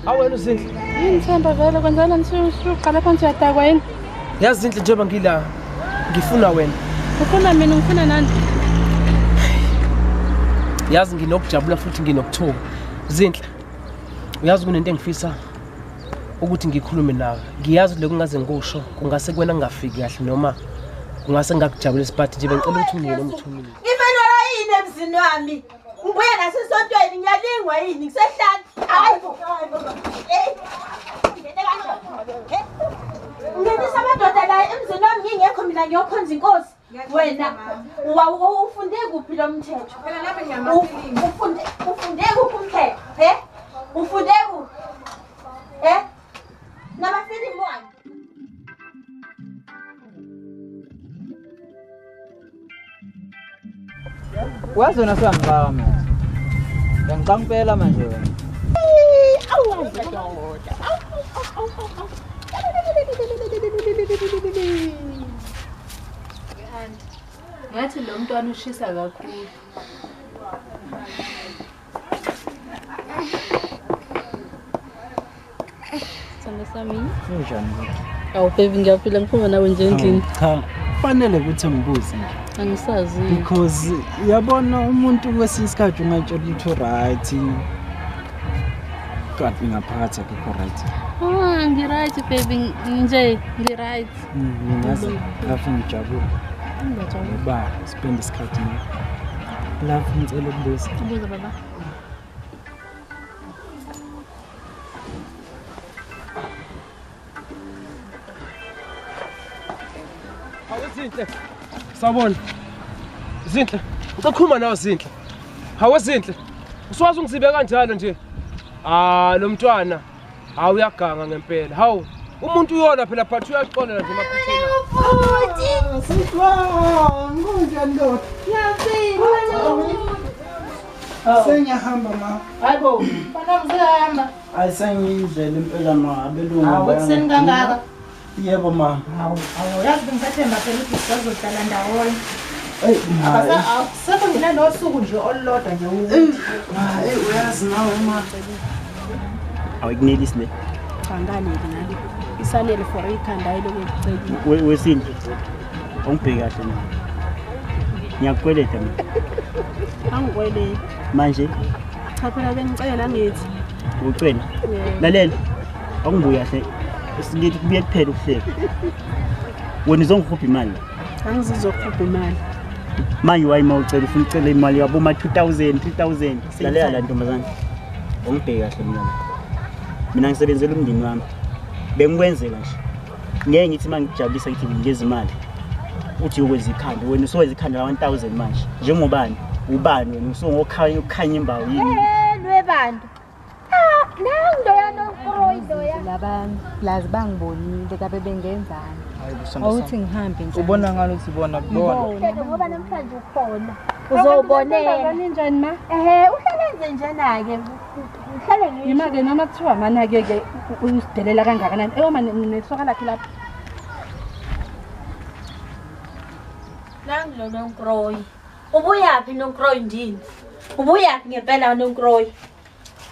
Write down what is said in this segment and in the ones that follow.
Awena uZinhle. Yini Themba vele kwenzela nisuqala phansi uyadakwa yini? Yazi Zinhle njengoba ngila ngifuna wena. Ufuna mina ngifuna nani? Yazi nginokujabula futhi nginokuthuka. Zinhle. Uyazi kunento engifisa ukuthi ngikhulume nawe. Ngiyazi lokho kungaze ngikusho kungase kuwena ngingafiki kahle noma kungase ngingakujabulisi but nje bengicela ukuthi unginike noma 2 minutes. Ngifanelwa yini emzini wami? Ngibuya nasesontweni ngiyalingwa yini ngisehlala. Hayi bo. Ngenisa amadoda la emzini wami ngingekho mina ngiyokhonza inkosi. Wena ufunde kuphi lo mthetho? Ufunde kuphi umthetho? He? Ufunde kuphi? Eh? Namafilimu wami. Wazona siyangicaka manje. Ngiyangicaka impela manje wena. Ngathi lo mntwana ushisa kakhulu. Sithando sami. Kunjani? Awu baby ngiyaphila ngiphuma nawe nje endlini. Cha, kufanele ukuthi ngibuze nje. Angisazi. Because uyabona umuntu kwesinye isikhathi ungatshela ukuthi right. Kanti ngaphakathi akekho right. Ah, ngi-right baby nje ngi-right. Ngiyazi lapho ngijabule. Ngoba spend isikhathi nawe. Love ngicela ukubuza. Ubuza baba. Hawu Zinhle. Sawubona. Zinhle, ngicakhuluma nawe Zinhle. Hawu Zinhle. Usuwazi ungizibe kanjalo nje. Ah lo mntwana. Hawu uyaganga ngempela. Hawu umuntu uyona phela phathi uyaxolela nje emaphutheni. Futhi Siswami, kunjani ndoda? Ngiyaphila. Sengiyahamba ma. Hayibo, bana mzihamba. Hayi sengiyindlela impela ma abelungu. Hawu ekuseni kangaka. Yebo ma. Hawu, hawu yazi bengisathemba phela ukuthi sizohlala ndawonye. Ey ma. Akusekho ngina nosuku nje olulodwa nje ukuthi. Ma, ey uyazi nawe ma. Awukunelisi le. Cha nganeli nale. Isanele for ikhanda ayilokhu ekucela. Wesinto. Ungibheke kahle mina. Ngiyakukweleta mina. Angikweleti. Manje cha phela bengicela ngithi. Ucela? Lalela. Awungibuye kahle. Sikithi kubuye kuphela ukuhleka. Wena uzongihubha imali. Angizizokhupha imali. Manje wayi mawucela ufuna ucela imali yabo ma 2000 3000. Lalela la ntombazana. Ungibheke kahle mina. Mina ngisebenzela umndeni wami. Bengikwenzela nje. Ngeke ngithi mangijabulisa ngithi ngingeza imali. Uthi uyokwenza ikhanda wena usuwenza ikhanda la 1000 manje. Njengobani? Ubani wena usungokhanya ukukhanya imbawu yini? Lwebantu. Ah, nangu yanonkroyi loya. Labantu lazi bangibonile kabe bengenzani. Awuthi ngihambe nje. Ubona ngani uthi bona kubona. Ngoba namhlanje ukhona. Uzobonela. Kanjani ma? Ehhe, uhlale enze njena ke. Uhlale ngisho. Ima ke noma kuthiwa mana ke ke usidelela kangakanani. Eyoma nesoka lakhe lapha. Nangu lo nonkroyi. Ubuyaphi nonkroyi ndini? Ubuyaphi ngempela nonkroyi?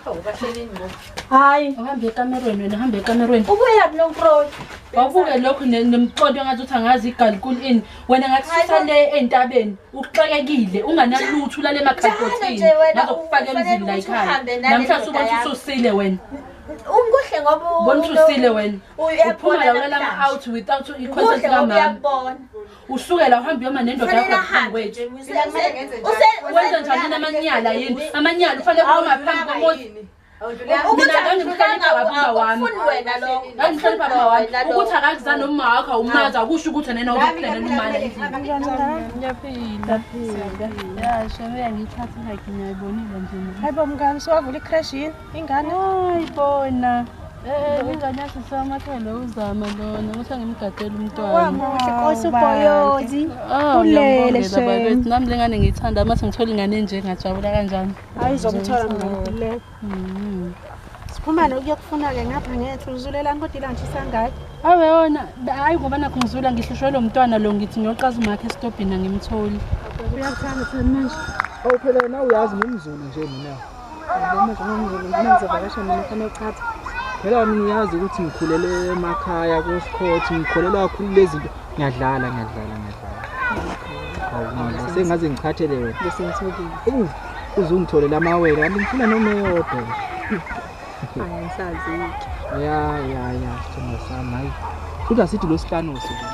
Hawu kahleleni ngo. Hayi, uhambe ekamerweni wena uhambe ekamerweni. Ubuyaphi nonkroyi? Wawubuke lokhu nemqondo engathi uthi angazi igalikulu ini. Wena ngakususa le entabeni uxakekile unganalutho ulale emakhadibhodini. Ngazokufaka emzini la ekhaya. Namhlanje ubona ususile wena. Umkuhle ngoba ubona ususile wena. Uphuma la ulala ama out without i-consent kamama. Uyabona. Usuke la uhambe uyoma nendoda yakho phambi kwethu. Wenza njani namanyala yini? Amanyala ufanele ukuba phambi komuzi. Ukuthi angimhlonipha baba wami. Ufuni wena lokho. Angimhlonipha baba wami. Ukuthi akakuzana noma wakho awumazi akusho ukuthi nena uzokuhlela noma la endlini. Ngiyaphila. Ya, shebe ngiyithatha like ngiyayibonile nje. Hayibo mngani sowavula i-crash yini? Ingane? Hayibona. Ingane yasisamathelo uzama lona ukuthi angimgadele umntwana. Wamuhle Nkosi uBhoyozi. Ulele shame. Nami lengane ngiyithanda mase ngithola ingane nje ngajabula kanjani. Hayi uzomthola mngani. Siphuma nokuyokufuna ke ngapha ngenhla uzulelani kodwa ilanga isangaki. Awe wona hayi ngoba nakho ngizula ngihlushwe lo mntwana lo ngithi ngiyoqaza umakhe esitobhini angimtholi. Uyakuthanda thina manje. Awu phela nawe uyazi ngumZulu nje mina. Manje ngizovakasha mina kufanele uchathe. Phela mina uyazi ukuthi ngikhulele emakhaya kosikhothi, ngikholelwa kakhulu lezi zinto. Ngiyadlala ngiyadlala ngiyadlala. Hawu sengaze ngichathele wena. Bese ngithukile. Uze ungitholele amawele kanti ngifuna noma eyodwa nje. Hayi angisazi-ke. Ya ya ya sithando sami hayi. Futhi asithi lo sihlanu usuku.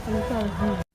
Angisazi.